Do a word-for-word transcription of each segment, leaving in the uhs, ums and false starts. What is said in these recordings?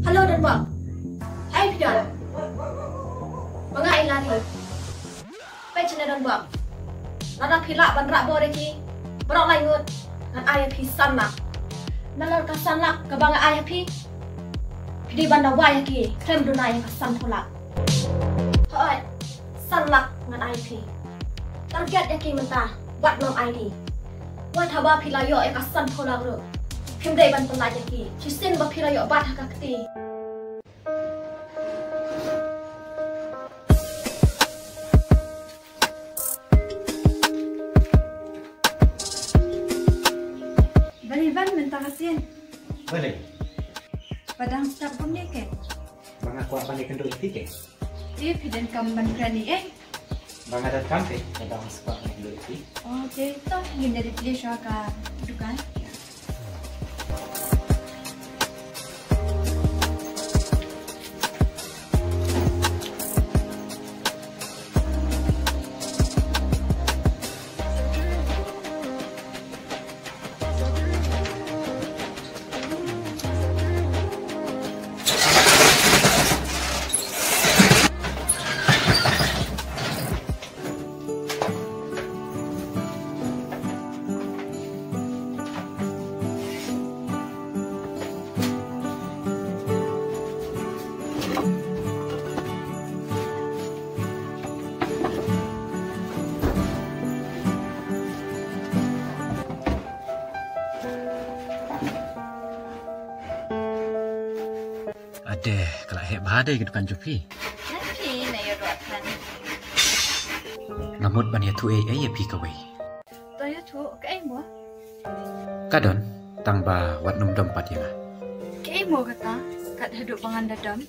Hello Donbok. Hai phi don. Ma nga i Lari. Peit shane Donbok. Lada phi lah ban rah bor ïa ki baroh lai ngut, ngan ai ïa phi san lak. Nalor ka san lak kaba nga ai ïa phi, phi dei ban da wai ïa ki khlem duna ïa ka sanphew lak. Hooid, san lak ngan ai ïa phi. Target ïa ki mynta, wat nym ai di. Wat haba phi la ïoh ïa ka sanphew lak ruh, phim dei ban pyllait ïa ki shisien ba phi la ïoh bat ha ka kti. Balei ban mynta ka sien? Balei? Ba dang step kumne ke? Ba nga kwah ban ïakynduh ïa phi ke? Te phi donkam ban kren ïa i? Ba nga donkam ke, ba dang kwah ban ïakynduh ïa phi. Oh, te to ngin ïa plie shuwa ka dukan. Ade, ka la heh bha dei ka dukan jong phi. Nga mut ban ïathuh ei ei ïa phi kawei. To ïathuh, kaei mo? Ka don, tang ba wat nym dom pat ïa nga. Kaei mo kata, kat haduh ba ngan da dom?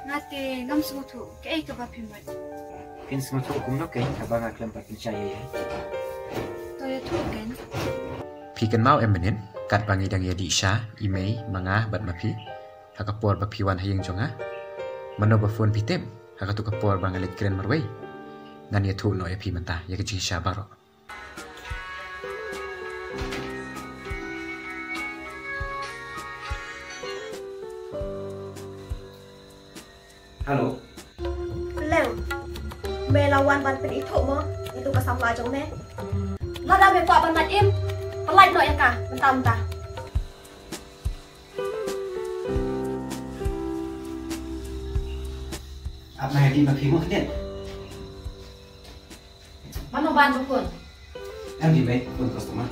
Nga te ngam sngewthuh, kaei kaba phi mut? Phin sngewthuh kumno keiñ, haba nga khlem pat pynshai ei ei. To ïathuh keiñ. Phi kynmaw em mynnin, katba ngi dang ïadih sha, i mei, ma nga, bad ma phi. Ha ka por ba phi wan ha ïing jong nga, mano ba phone phi tip? Ha katu ka por ba nga leit kren marwei. Ngan ïathuh noh ïa phi mynta ïa ka jingshisha baroh. Hello. Leng. Me la wan ban pynithuh mo ïa tu ka samla jong me? Lada me kwah ban lait im, pyllait noh ïa ka mynta mynta. Ap na di ma phi mo khyndiat. Mano ban ba phone? Em di bai phone customer.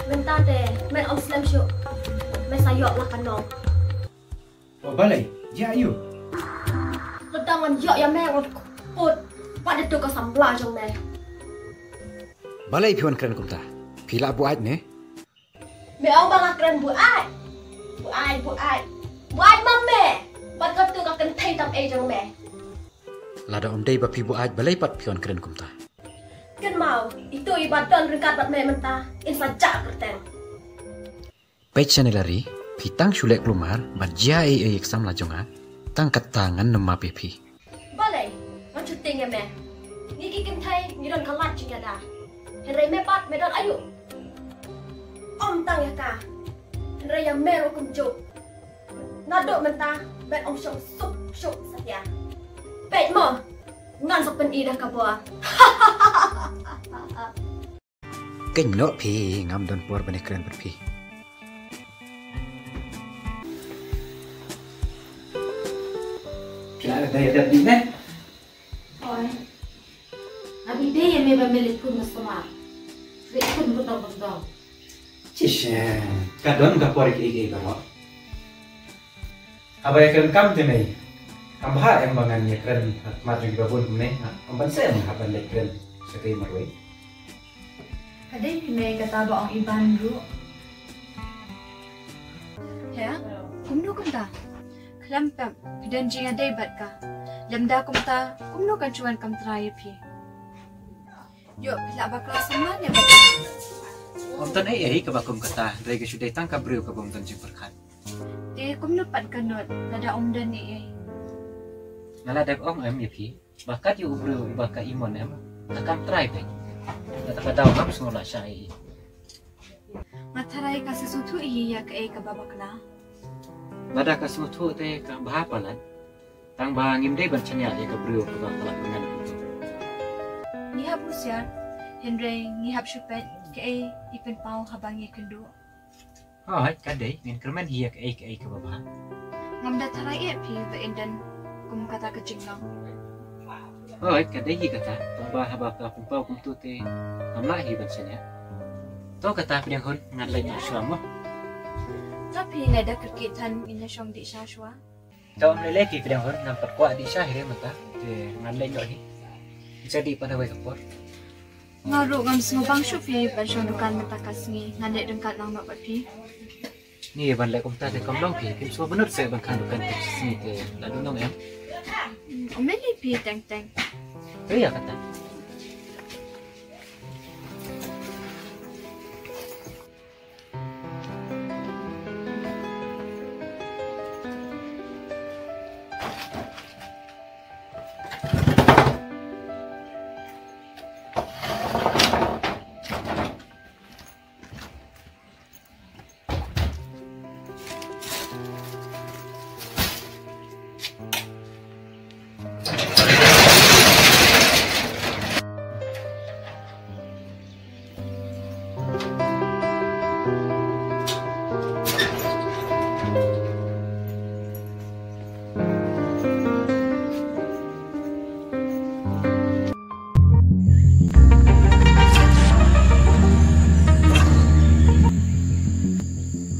Mynta te men ym slem shuh. Me sa ïoh la ka nong. Balei? Jia aïu? Lada ngan ïoh ïa me ngan kut. Wat ïa tu ka samla jong me. Balei phi wan kren kumta? Phi lah buaid ne? Me ong ba nga kren buaid. Buaid, buaid. Buaid ma me. Bad katu ka kynthei tam ei jong me. Lada ym dei ba phi buaid balei pat phi wan kren kumta? Kynmaw, itu i ba don ryngkat bad me mynta in sa jah kyrteng. Peit shane Lari, phi tang shu leh kulmar bad jia ei ei ïa ka samla jong nga, tang katta ngan nym map ïa phi. Balei, ngan shu tieng ïa me. Ngi ki kynthei ngi don ka lad jingïada. Hynrei me pat me don aïu? Ym tang ïa ka, hynrei ïa me ruh kumjuh. Naduh mynta men ym shong suk suk satia. Peit mo, ngan sa pyni da ka bor. Kynnoh phi, ngam don por ban ïakren bad phi. Phi la dei dep dih ne? Oi. Abi dei ïa me ba me leit phone customer. Leit phone butong butong. Shisha, ka don ka por ïa kiei kiei baroh. Haba ïakren kam te mei. Kam bha em ba ngan ïakren ha khmat jong kiba bun kumne. Ym ban shem haba leit kren sa kaei marwei. Ka dei phi mei kata ba ong i Ban ruh. He? Kumno kumta? Khlem pep, phi don jingïadei bad ka. Lymda kumta, kumno kan shu wan kam trai ïa phi? Ïoh phi lah bakla samla ne bad ka? Ym don ei ei kaba kum kata, hynrei ka shu dei tang ka briew kaba ym don jingpyrkhat. Te kumno pat ka Nud, lada ym don ei ei? Nga la dep ong em ïa phi ba kat ïa u briew uba ka imon em, Nga kam try beit. Nga ta ka daw ngam sngewlah sha ei. Nga tharai ka sngewthuh hi ïa kaei kaba bakla. Lada ka sngewthuh te ka bha palat. Tang ba ngim dei ban shaniah ïa ka briew kaba ka la pyngan. Ngi hap husiar, hynrei ngi hap shu peit kaei i pynpaw haba ngi kynduh. Hooid, ka dei, ngin kyrmen hi ïa kaei kaei kaba bha. Ngam da tharai ïa phi ba in don kum kata ka jinglong. Hooid, ka dei hi kata, tang ba haba ka pynpaw kumtu te ngam lah hi ban shaniah. To kata pdiang hun ngan leit noh shuwa mo. To phi lada kyrkieh than ngin ïa shong dih sha shuwa. To ym lei lei phi pdiang hun, ngam pat kwah dih sha hi re mynta. Te ngan leit noh hi. Sa dih pat hawei ka por. Nga ruh ngam sngewbang shuh phi ban shong dukan mynta ka sngi, ngan leit ryngkat lang noh bad phi. Ngi ban leh kumta te kam long phi, phim sngewbha ban khang dukan ka sngi te la dei nong em. Hmm, ym lei lei phi teng teng. Te ïa kata.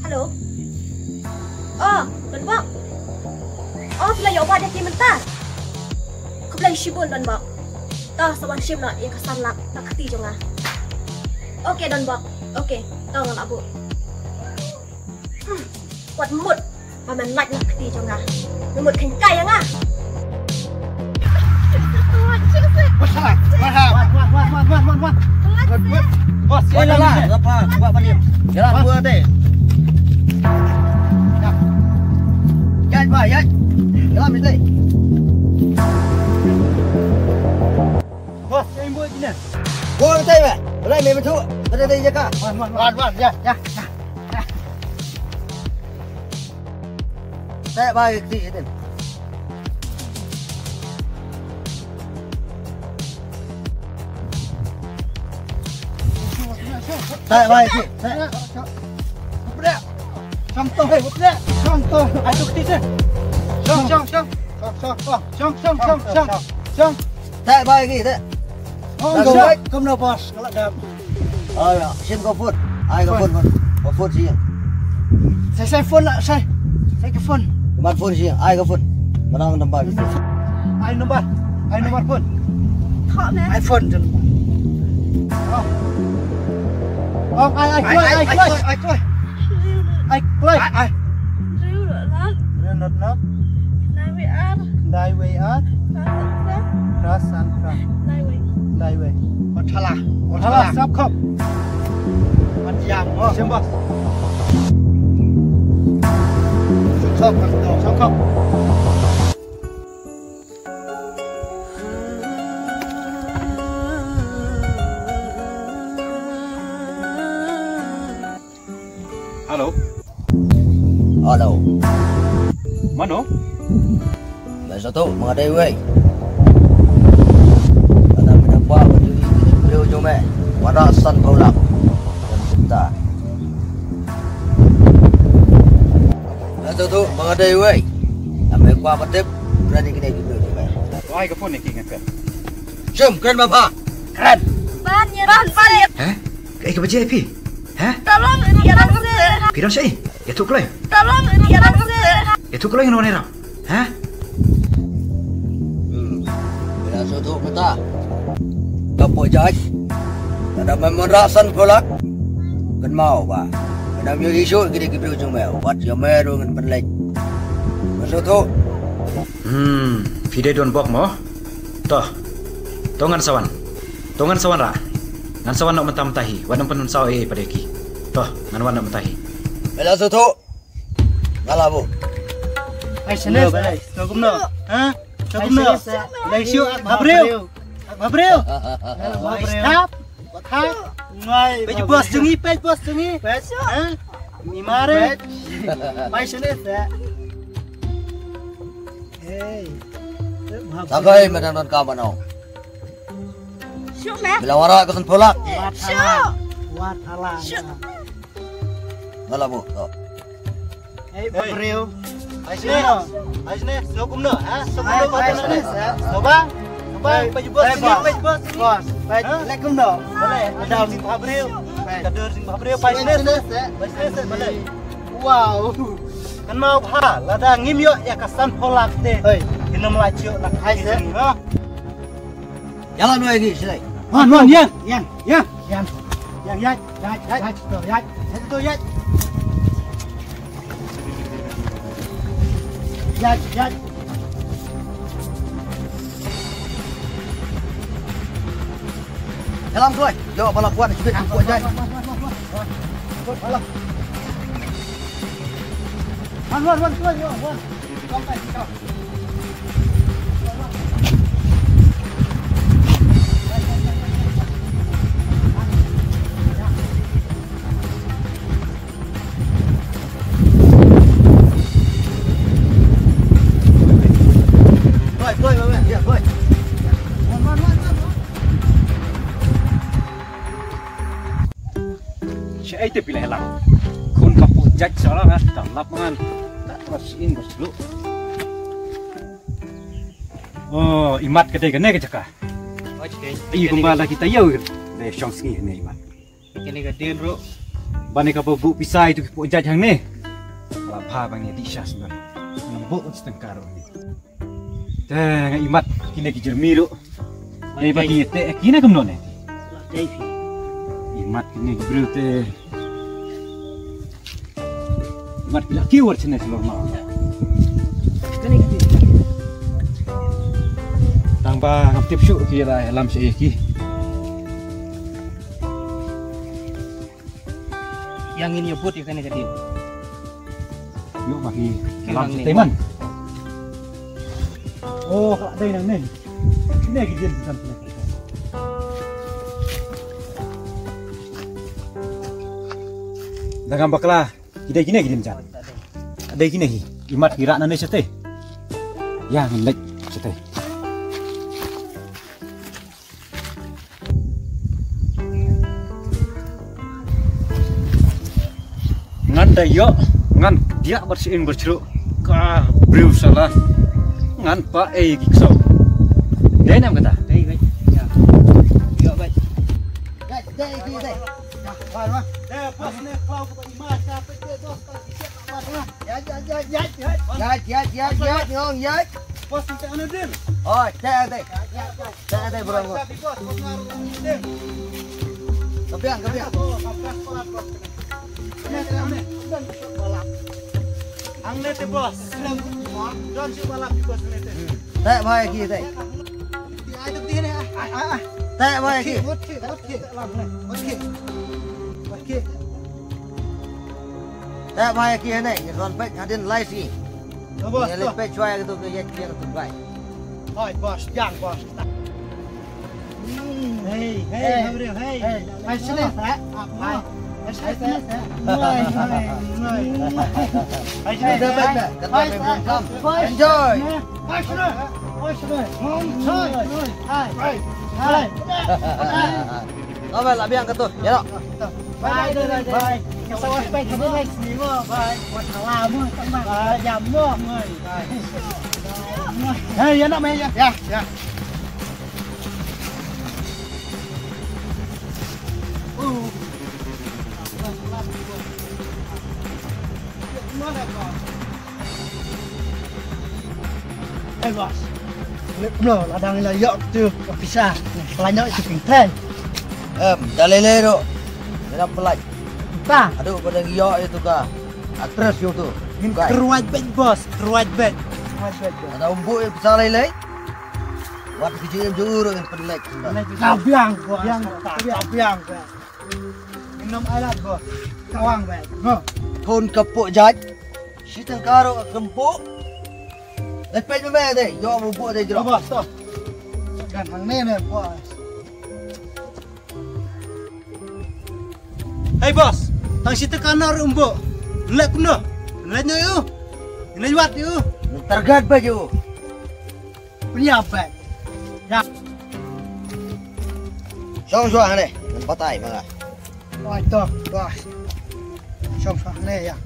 Hello. Oh, Don Bok. Oh, phi la ïoh wad ïa ki mynta. Khublei shibun Don Bok. To sa wan shim noh ïa ka san lak na ka kti jong nga. Okay Don Bok. Okay, to nga la buh. Hmm, wat mut ba men lait na ka kti jong nga. Men mut kheiñ kai ïa nga. Boss, ïa la, la pa, buat banim. Ïa la, buat dei. Ïa, ïa, ïa la, mesti. Boss, ïa, buat ni. Buat dei, meh. Boleh, meh, betul. Boleh dei, ïa ka. Wan, wan, wan. Wan, wan, ïa, ïa, ïa. Teh bai kti din. Teh bai kti. Teh. Shong to, hei, shong to. Ai tu kti seh. Shong, shong, shong. Shong, shong, shong. Shong, shong, shong, shong. Shong. Teh bai kti, teh. Oh, dah, dah. Kumno, boss? Ka la dep. Ai, shim ka phone. Ai ka phone, phone. Ka phone shi. Sai, sai phone la, sai. Sai ka phone. Ka mat phone shi. Ai ka phone. Mana number? Ai number. Ai number phone. Thok ne? Ai phone jin. Oh. Oh, ai, ai, ai, kloi, ai, ai, kloi. Ai, kloi. Ai, kloi. Ai, ai. Riu not not. Riu not not. Nai wei ar. Nai wei ar. Phra san phra. Phra san phra. Nai wei. Nai wei. Wat thala. Wat thala. Sap khop. Wat yam. Oh. Sembas. Sap khop. Sap khop. Hello. Hello. Mano? Ba sa tu, ma nga dei wei. Kata mina ba ba tu i briew jong me. Wada san pau lak. Ba sa tu, ma nga dei wei. Ame kwa ba tip, berani kena briew jong me. Wai ka phone ni ki ngan ka. Jom, kren ba ba. Kren. Ban ya ban ban. Heh? Kaei kaba jia ïa phi? Heh? Tolong ïarap seh. Phi don shaei? Ïathuh kloi. Tolong ïarap seh. Ïathuh kloi ngan wan ïarap. Heh? Hmm. Phi la sngewthuh mynta. Ka poi jait. Lada mem wanrah san phew lak. Kynmaw ba. Kynmaw ïa ki shuh kine ki briew jong me. Wat ïa me ruh ngan pynleit. Phi la sngewthuh. Hmm. Phi dei don bok mo? To. To ngan sa wan. To ngan sa wan ra. Ngan sa wan noh mynta mynta hi. Wat nang pynsaw ei ei pat ïa ki. To, ngan wan noh mynta hi. Phi la sngewthuh. Nga la buh. Ai sene. To kumno? Ha? To kumno? Lai shu ha briew. Bhabriew. Bhabriew. Stop. Stop. Ngai. Peit bos jong ngi, peit bos jong ngi. Peit. Ha? Mi mare. Peit. Pai shane sa. Hey. Sagai me dang don ka mano. Shu me. Bila wara ka san polak. Shu. Wat hala. Shu. Ngala bu. Hey, Bhabriew. Ai sini. Ai sini. Snow kumno, ha? Snow kumno. Ai sini. Snow ba. Snow ba. Paju bos sini. Paju bos sini. Bos. Paju lek kumno. Boleh. Adam sing Bhabriew. Kadur sing Bhabriew. Pai sini. Pai sini. Boleh. Wow. Kan mau bha. Lada ngim ïoh ïa ka san phew lak te. Hei. Kinam la ïoh lak. Ai sini. Ha. Jalan wei gi silai. Wan wan yang. Yang. Yang. Yang. Yang. Yaj, yaj, yaj, yaj, yaj. Yaj, yaj. Dalam tuai. Jawab bala kuat sikit kuat jai. Wan, wan, wan, wan, wan. Shaei te phi la ïalang? Khun ka pok jait sha la ngan ka lap ngan. Ka trot shin bos lu. Oh, i mat ka dei kane ka jaka. Oi, okay. Ai kumba la kita ïew. Dei shong sngi ne i mat. Kane ka dien ruh. Ba ne ka ba buh pisa itu ki pok jait hangne. La bha ba ngi dih sha sendon. Nang buh stengkar ruh. Te nga i mat kine ki jermi ruh. Dei ba ki te kine kumno ne. Dei phi. I mat kine ki briew te. I mat ki la ki war chine shlong ma. Kane ki. Tang ba ngam tip shuh ki la lam sha ki. Yang ini ya buat ya kane ka dien. Ïoh ma ki. Ki lam lang sha ni. Te man. Oh, ka dei nang ni. Kine ki dien ki dien. Da ngam bakla. Ki dei kine ki dien jan. Dei kine hi. I mat ki rak nane shatei. Ïa ngin leit shatei. Ngan da ïoh, ngan diah bad sha ing bad shruh. Ka briew shala. Ngan pa ei ki ksaw. Dei nam kata. Dei bai. Ïa. Ïoh bai. Dei, dei, dei, dei. Wan, wan. Dei, bos ne klau ka i ma sa pe dei bos ka i sep wan, wan. Ïa, ïa, ïa, ïa, ïa. Ïa, ïa, ïa, ïa, ïa, ïa. Bos, kita anu din. Oh, cek deh. Cek deh, bro. Ka biang, ka biang. Ang lete, bos. Don si balap, bos, lete. Teh, bhai, ki teh. Teh, bhai, ki. Teh, bhai, ki ne. Ron pek hadin lai si. Bos, bos. Pek chua yang tu ke yang tu bai. Hai, bos, yang, bos. Hey, hey, hey, hey. Hai, sini, eh. Hai. Hai, sini, eh. Hai, hai, hai. Hai, sini, eh. Enjoy. Hai, sini. Hai, sini. Hai, hai. Hai. Apa lah biang ke tu? Ya, tak? Bye, bye, bye, bye. Ka sa wan peit ka dei lai sni mo, bye. Wat hala mo, tang ba. Bye. Jam mo. Bye. Hey, ïa noh me ïa. Ïa, ïa. Uh. Hey, boss. Lep no, la dang la yok tu, officer. Pelanyok itu pingplan. Em, da lele tu. Dalam pelaj. Ta. Aduh, pada yok itu ka. Actress yo tu. Ngin kruwat bet, boss, kruwat bet. Kruwat bet, boss. Ada umbu yang besar lele. Wat kecil juru yang pelaj. Ka biang, boss. Biang, ka biang, boss. Minum air lah, boss. Kawang, boss. Ho. Thon ka pok jait. Shi tang karo ka kempok. Lepet me me de, yo mu pok de jero. Boss, to. Kan hangne ne, boss. Hey boss, tang shi tyngka noh ruh ym buh. Nlek kumno? Nlek noh ïa u. Nlek wat ïa u. Target ba ju. Pynïap ba. Ya. Shong shuwa hangne, ngan batai ma nga. Oi to, to. Shong shuwa hangne ïa.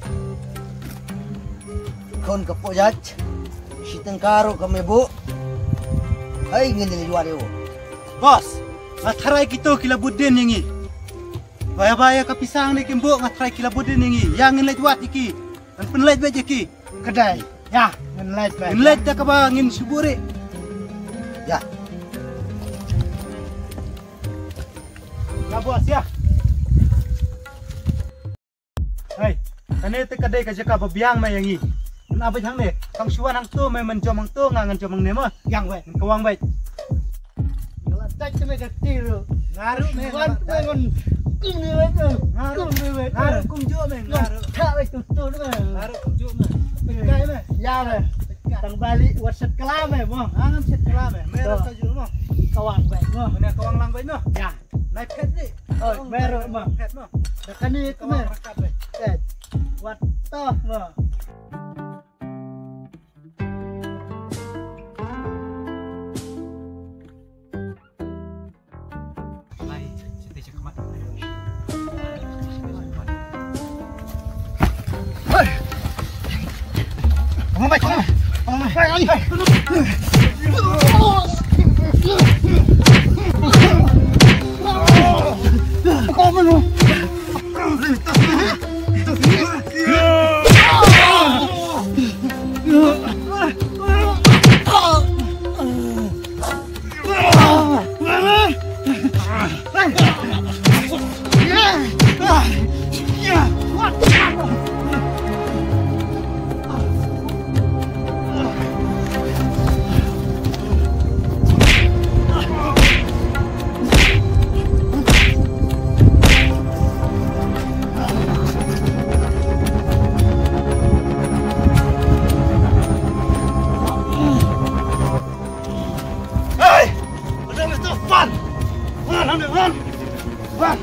Khun ka pojat. Shi tyngka ruh kam buh. Hai ngin leit wad ïa u. Boss, nga tharai kito ki la bud dien ïa ngi. Ba ïa ba ïa ka pisa hangne kim buh nga tharai ki la bud dien ïa ngi. Ïa ngin leit wad ïa ki. Ngan pynleit beit ïa ki. Ka dei. Ïa, ngin leit beit. Ngin leit da kaba ngin shu buh rieh. Ïa. Ïa boss ïa. Hei, kane te ka dei ka jaka ba biang me ïa ngi. Ngan ap beit hangne, tang shu wan hangto me men jom hangto nga ngan jom hangne mo. Biang beit. Ngan kawang beit. Nga la dait te me ka ti ruh. Nga ruh me. Wan te me ngan kum ni beit me. Nga ruh. Kum ni beit. Nga ruh kumjuh me, nga ruh. Thak beit tu tu me. Nga ruh kumjuh me. Pynkai me. Ïa me. Pynkai. Tang bali wat set kala me mo. Nga ngam set kala me. Me ruh kumjuh mo. Kawang beit mo. Me kawang lang beit mo. Ïa. Nai phet ni. Oi, me ruh mo. Phet mo. Da kane te me. Kawang rakat beit. Phet. Wat to mo. Hey! Run! Run! Run!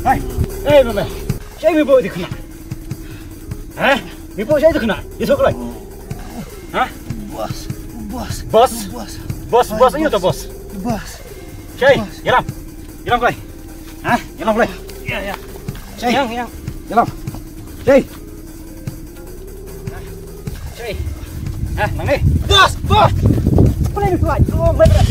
Hai, eh, mama. Shaei me buh ïa u khynnah? Ha? Me buh shaei ïa u khynnah? Ïa suk lai. Ha? Boss, boss, boss. Boss, boss, ïa u to boss. Boss. Shaei, ïalam. Ïalam kai. Ha? Ïalam kai. Ïa, ïa. Shaei. Ïalam, ïalam. Ïalam. Shaei. Shaei. Ha, nang ni. Boss, boss. Boleh ni tuan. Oh, my God.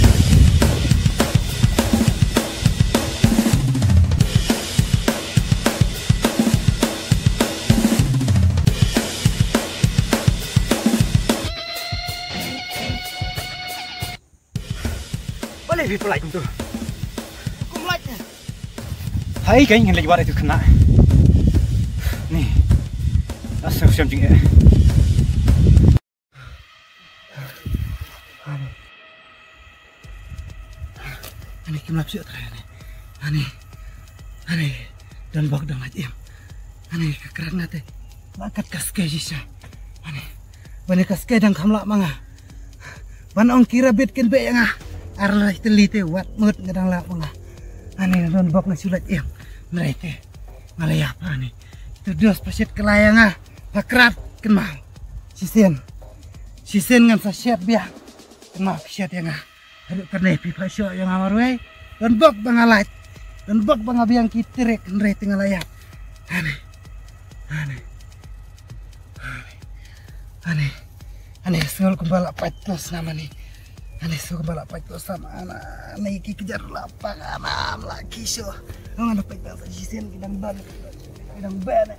Balei phi pynlait kumtu? Kum lait. Hai, kan ngan leit wad ïa u khynnah. Ni. Asa u shem jingeh. Ani. Ani kim lap shuh trai ani. Ani. Ani. Don bok dang lait im. Ani ka krat na te. Ba kat ka skei shisha. Ani. Ba ne ka skei dang kham lah ma nga. Ban ong ki rabbit kin beh ïa nga. Ar lai tylli te wat mut nga dang lah ma nga. Ani don bok nga shu lait im. Nrai te. Nga la ïap ani. Tu dos pa shet ka lai ïa nga. Pa krat kynmaw. Shisien. Shisien ngan sa shet biang. Kynmaw phi shet ïa nga. Haduh kane phi phah shoh ïa nga marwei. Don bok ba nga lait. Don bok ba nga biang ki trek hynrei te nga la ïap. Ane. Ane. Ane. Ane, sngewbha kumba la pait klos nam ane. Ane, sngewbha kumba la pait klos nam ane. Ane, ki kjar la pang ane, la ki sho. Nga da pait bang sa shisien ki dang ban. Ki dang ban.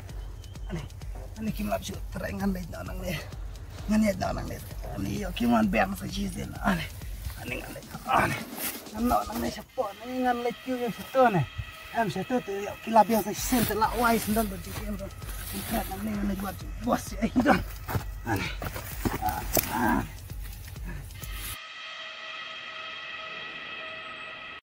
Ane. Ane, kim lap shu trek ngan leit noh nangne. Ngan leit noh nangne. Ane, ïoh ki wan bang sa shisien. Ane. Ane, ngan leit. Ane. Ngan noh nangne shapoh. Ane, ngan leit ki ïoh shato ne. Em shato te ïoh ki lap ïa sa shisien te la wai sendon ba jiki em. Ngan leit nangne ngan leit wat bos ai don. Ane. Ah, ah.